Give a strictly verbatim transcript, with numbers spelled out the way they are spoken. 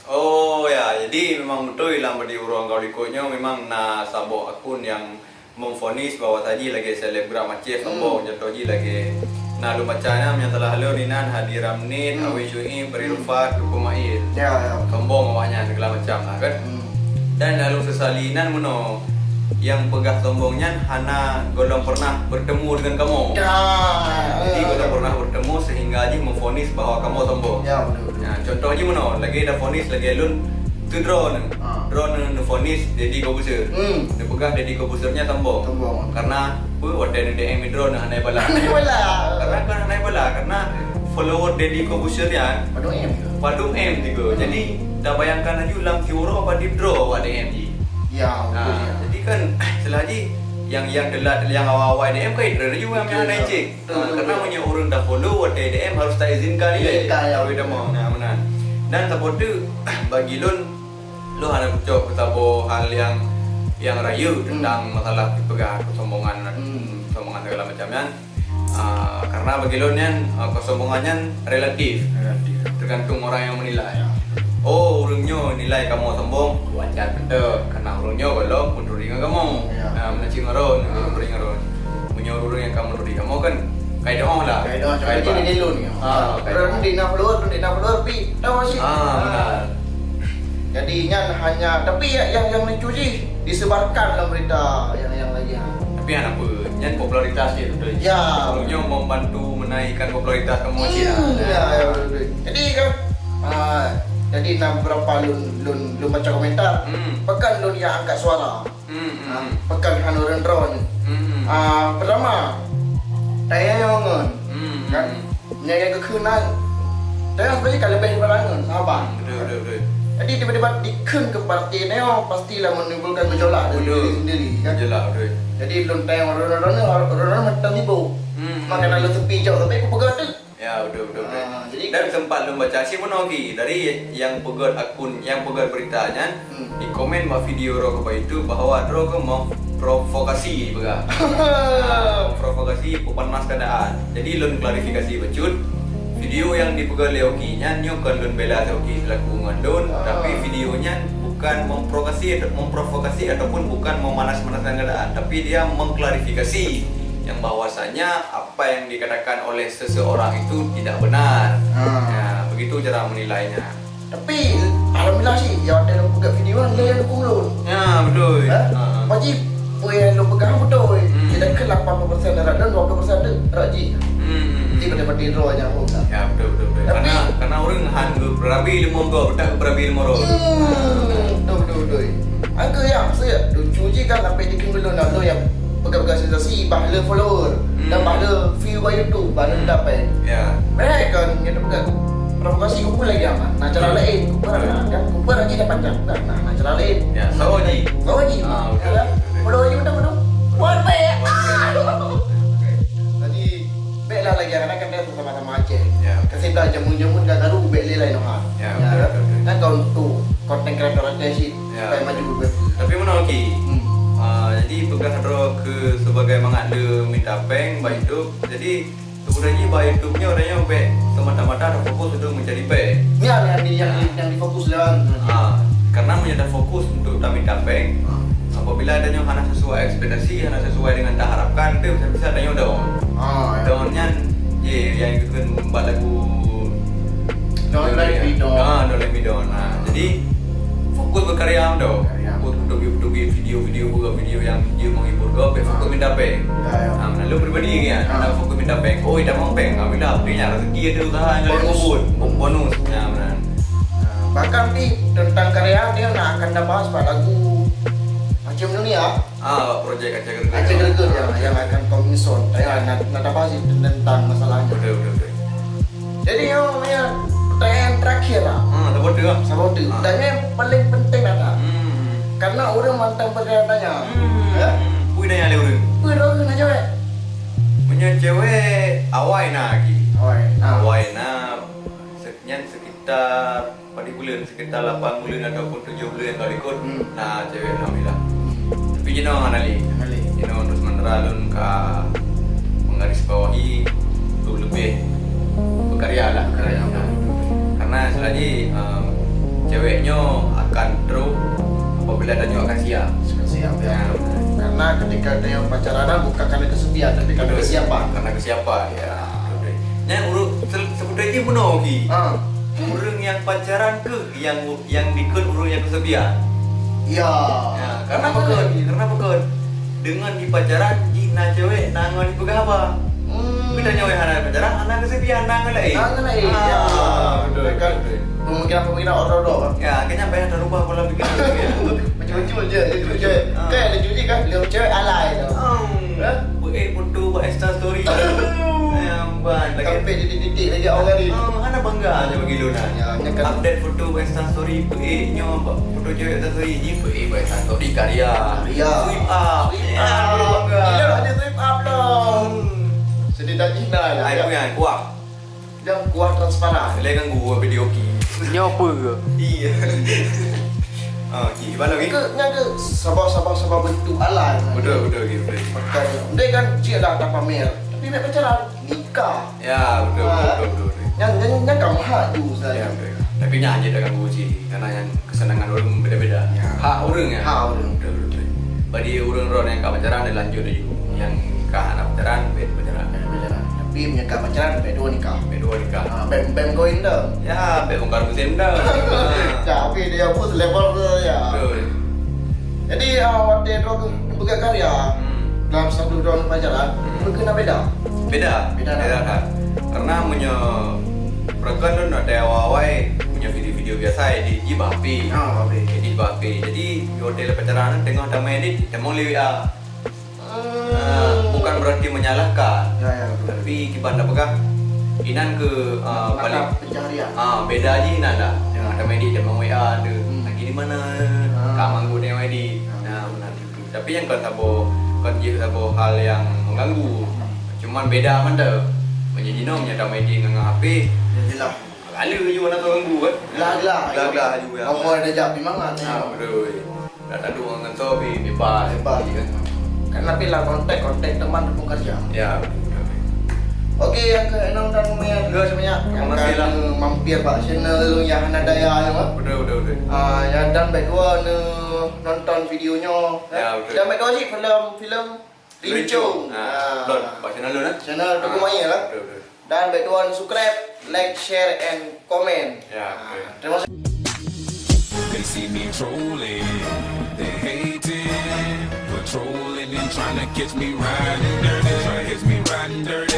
Oh ya, jadi memang beutôi lam badi uroe ka likot nyoe memang na saboh akun nyang memvonis bahwa saji lagèe selebgram Aceh sombong, contoh jih lagèe na lôn baca nyan, nyang salah lôn inan Hadi Ramnit, Awi Syuib, Bari Rufat, Teungku Mail. Ya, ya. Sombong awaknyan segala macam lah kan. Dan nyang lôn sesali inan meunoe, nyang peugah sombong nyan hana gohlom pernah bertemu dengan kamoe. Ya, jadi gohlom pernah bertemu sehingga jih memvonis bahwa kamoe sombong. Ya, betul, betul. Nah, contoh jih meunoe, lagèe da vonis lagèe lôn teu droeneuh. Droeneuh neuvonis Deddy Corbuzier. Neupeugah Deddy Corbuzier nyan sombong. Sombong. Karena peue watèe neu-D M droeneuh hana bala. Hana bala. Karena kan hana bala, karena follower Deddy Corbuzier nyan padum M. Padum M tiga. Jadi, tabayangkan laju lam siuroe padum droe awak D M jih. Ya, betul ya. Jadi kan, selagi yang, yang telat, yang awai-awai D M kan, itu laju yang hana izin. Betul, betul. Karena meunyoe ureueng dah follow, watèe D M harus taizinkan ilèe. Izinkan, ya. Nah, meunan. Dan saboh teuk, bagi lôn, lôn hana kucok saboh hal yang, yang rayeuk tentang masalah peugah kesombongan, kesombongan segala macam nyan. Ah, karena bagi lôn nyan, ah, kesombongan nyan relatif. Relatif. Tergantung orang yang menilai. Ya. Oh, ureueng nyoe nilai kamoe sombong, wajar beutôi. Karena ureueng nyoe gohlom meuturi ngon kamoe. Ya. Nah, meunan cit ngon droe, meuturi ngon droe. Meunyoe ureueng nyang ka meuturi kamoe kan, kai doh lah. Kai doh, contoh jih lagèe lôn nyoe. Ah, kai doh. Ureueng di enam puluh, ureueng di enam puluh, pi, tahu sih. Ah, benar. Jadi, nyan hanya, tapi ya, yang, yang lucu jih disebarkan dalam berita yang, yang lain. Tapi hana peue, nyan popularitas jih beutôi. Ya. Ureueng nyoe membantu menaikkan popularitas kamoe cit lah. Ya, ya, betul. Jadi kan, ah, jadi na beberapa lôn, lôn, lôn baca komentar. Pakon lôn nyang angkat suara. Pakon hana ureueng droeneuh. Ah, pertama, tayang ngon. Kan? Nyan nyang geukheun nyan. Tayang sebenarnya ka leubeh daripada ngon, sahabat. Betul, betul, betul. Jadi, tiba-tiba dikheun keu partai nyoe, pastilah menimbulkan gejolak dari diri sendiri, kan? Gejolak, betul. Jadi, lôn tayang droeneuh, droeneuh, droeneuh mantong sibuk. Makanya lôn sepi jok, tapi kupeugah tu. Ya, betul, betul, betul. Ah, jadi dan sempat lôn baca cit meunoe lagi dari yang peugöt akun, yang peugöt berita nyan, di komen bak video droe keuh bak YouTube bahwa droe keuh memprovokasi, peugah. Ah, memprovokasi, pemanas keadaan. Jadi lôn klarifikasi bacut, video yang dipeugöt lé Oki nyan nyoe kon lôn bela si Oki selaku ngon lôn, tapi video nyan bukan memprovokasi, memprovokasi ataupun bukan memanas-manaskan keadaan, tapi dia mengklarifikasi yang bahwasanya apa yang dikatakan oleh seseorang itu tidak benar. Ya, begitu cara menilainya. Tapi, alhamdulillah sih, ya, ada yang buka video, ada yang dukung lôn. Ya, betul. Ha? Wajib, oh ya, lôn peugah betul. Kita ke lapan puluh persen darat dan dua puluh persen tu darat jih. Jadi, pada-pada droe nyang hoax lah. Ya, betul, betul, betul. Tapi karena, karena orang han beurabi lima go, tak beurabi lima roh. Betul, betul, betul. Angka ya, maksudnya, lucu je kan sampai dikheun lôn, lôn yang peugah-peugah sensasi, bah le follower, dan bah le view bak YouTube, bah le dapet. Ya. Mereka kan, kita peugah provokasi kumpul lagi amat. Nah, cara lain, kumpul anak, kan? Kumpul lagi dah panjang. Nah, nah, nah, cara lain. Ya, sawa ji. Sawa ji. Ah, betul, betul, betul. Follow ji udah, udah. Buat baik. Jadi, baiklah lagi, karena kan dia sama-sama Aceh. Ya. Kasih dah jamun-jamun dah lalu, baik lilai noh. Ya, betul, betul, betul. Kan kau untuk konten kreator Aceh sih. Ya. Supaya maju. Tapi meunoe Oki. Ah, jadi peugah droe keuh sebagai mangat le mita péng bak YouTube. Jadi sebenarnya bak YouTube nyoe orang nyoe bèk semata-mata ada fokus untuk mencari péng. Ni yang, yang, yang, yang difokus dalam. Ah, karena meunyoe ada fokus untuk tamita péng, apabila ada nyoe hana sesuai ekspektasi, hana sesuai dengan taharapkan, tu bisa-bisa ada nyoe down. Ah, ya. Down nyan, ye, yang ikut bak lagu Don't Let Me Down. Ah, Don't Let Me Down. Nah, jadi fokus berkarya tu. Karya. Fokus untuk, untuk video, video, buat video yang dia menghibur kau, fokus minta péng. Ya, ya. Ah, lalu pribadi kan, nak fokus minta péng. Oh, dah mau péng, ah, minta péng, ya, rezeki ada usaha yang lain. Bonus. Bonus. Ya, benar. Nah, bahkan di tentang karya dia nak akan dah bahas bak lagu Macam Dunia. Ah, projek Aceh Greget. Aceh Greget yang, yang akan coming soon. Ya, nak, nak bahas tentang masalahnya. Betul, betul, betul. Jadi, yang namanya pertanyaan terakhir lah. Ha, saboh teuk lah. Saboh teuk. Ha. Dan yang paling penting dah. Hmm. Karena orang mantong bertanya-tanya. Hmm. Ya? Pui tanya lé ureueng. Pui ureueng nak jawab. Punya cewek awai na lagi. Awai. Ha. Awai na se-, nyan sekitar padum buleuen, sekitar lapan buleuen ataupun tujoh buleuen ka likot, hmm, na cewek alhamdulillah. Tapi jinoe hana lé. Hana lé. Jinoe untuk sementara lôn ka menggarisbawahi untuk lebih berkarya lah. Berkarya. Karena selagi, eh, Cewek nyoe akan trok apabila tanyoe akan siap. Akan siap, ya. Ya. Karena ketika tanyoe pacaran bukan karena kesepian, tapi karena kesiapan. Karena kesiapan, ya. Betul. Nyan ureueng se-, sebetul jih bunoe, Ki. Ha. Ureueng nyang pacaran keuh nyang, nyang dikheun ureueng nyang kesepian. Ya. Ya, karena pakon? Karena pakon? Dengan dipacaran, jih na cewek, na ngon dipeugah haba. Hmm. Bila nyoe hana pacaran, hana kesepian, na ngon laén. Na ngon laén. Ah, ya. Betul, betul. Pemikiran-pemikiran ortodok. Ya, kayaknya banyak terubah pola pikir. Macam-macam je, macam-macam je. Ah. Kan ada juga kan, dia cewek alay tu. Hmm. Eh? Buat foto buat Insta story. Aduh. Yang ban lagi. Sampai titik-titik lagi awak tadi. Ah, hana bangga je bagi lu nah. Ya, nyekan. Update foto buat Insta story, peik nyoe buat foto cewek Insta story. Ni peik buat Insta story karya. Karya. Swipe up. Swipe up. Ya, bangga. Gila ada swipe up lah. Hmm. Sedih dah Cina ya. Ai punya kuah. Yang kuah transparan. Boleh ganggu video Ki. Nyoe apa ke? Iya. Ah, Ki, gimana Ki? Ke, nyan ke sabar, sabar, sabar bentuk alai. Betul, betul Ki, betul. Makanya, dia kan cik dah tak pamer. Tapi nak pacaran, nikah. Ya, betul, betul, betul, betul, betul. Yang, yang, yang kamu hak tu, Ustaz. Ya, betul. Tapi nyan aja dah ganggu Ki. Karena yang kesenangan orang beda-beda. Ya. Hak orang ya. Hak orang. Betul, betul, betul. Bagi orang-orang yang ka pacaran dia lanjut laju. Yang ka hana pacaran, bek pacaran. Bek pacaran. Tapi meunyo ka pacaran, bek dua nikah. Bek dua nikah. Ha, bek, bek koin dah. Ya, bek bongkar mesin dah. Tapi dia pun selevel tu ya. Betul. Jadi, ah, watèe droe geuh neupeugah karya, hmm, dalam satu droe pacaran, hmm, mungkin na beda. Beda. Beda dah. Beda dah. Karena meunyo Peureukan lôn watèe awai-awai, meunyoe video-video biasa edit jih bak H P. Ah, bak H P. Edit bak H P. Jadi, di hotel pacaran teungoh tamè edit, tamong lé W A. Hmm. Ah, bukan berarti menyalahkan. Ya, ya, betul. Tapi kiban tapeugah, inan keu, ah, mata paling pencaharian. Ah, beda jih inan dah. Ya. Tamè edit, tamong W A tu. Hmm. Lagi di mana? Ah. Ka manggut edit. Ah. Nah, benar. Tapi nyan kon saboh, kon jeuet saboh hal nyang mengganggu. Cuman beda mantong. Meunyoe jinoe meunyoe tamè edit ngon H P, ya jelas. Lalu laju mana tu ganggu kan? Gelah-gelah. Gelah-gelah laju ya. Nomor dah jak pi mangat ni. Ah, betul. Dah tadu ngon tu pi bebas. Bebas. Kan tapi lah kontak-kontak teman ataupun kerja. Ya, betul. Oke, nyang keu enam dan mea dua sebanyak. Terima kasih lah. Mampir bak channel nyang hana daya ya, Pak. Betul, betul, betul. Ah, ya, dan bak dua neu nonton video nyoe. Ya, betul. Dan bak dua cit filem, filem Rincong. Rincong. Ah, ah. Don, bak channel lôn, eh? Channel Teuku Maya lah. Betul, betul. Dan bak dua subscribe, like, share, and comment. Ya, betul. Ah, terima kasih. They see me trolling, they hating, but trolling and trying to catch me riding dirty, try catch me riding dirty.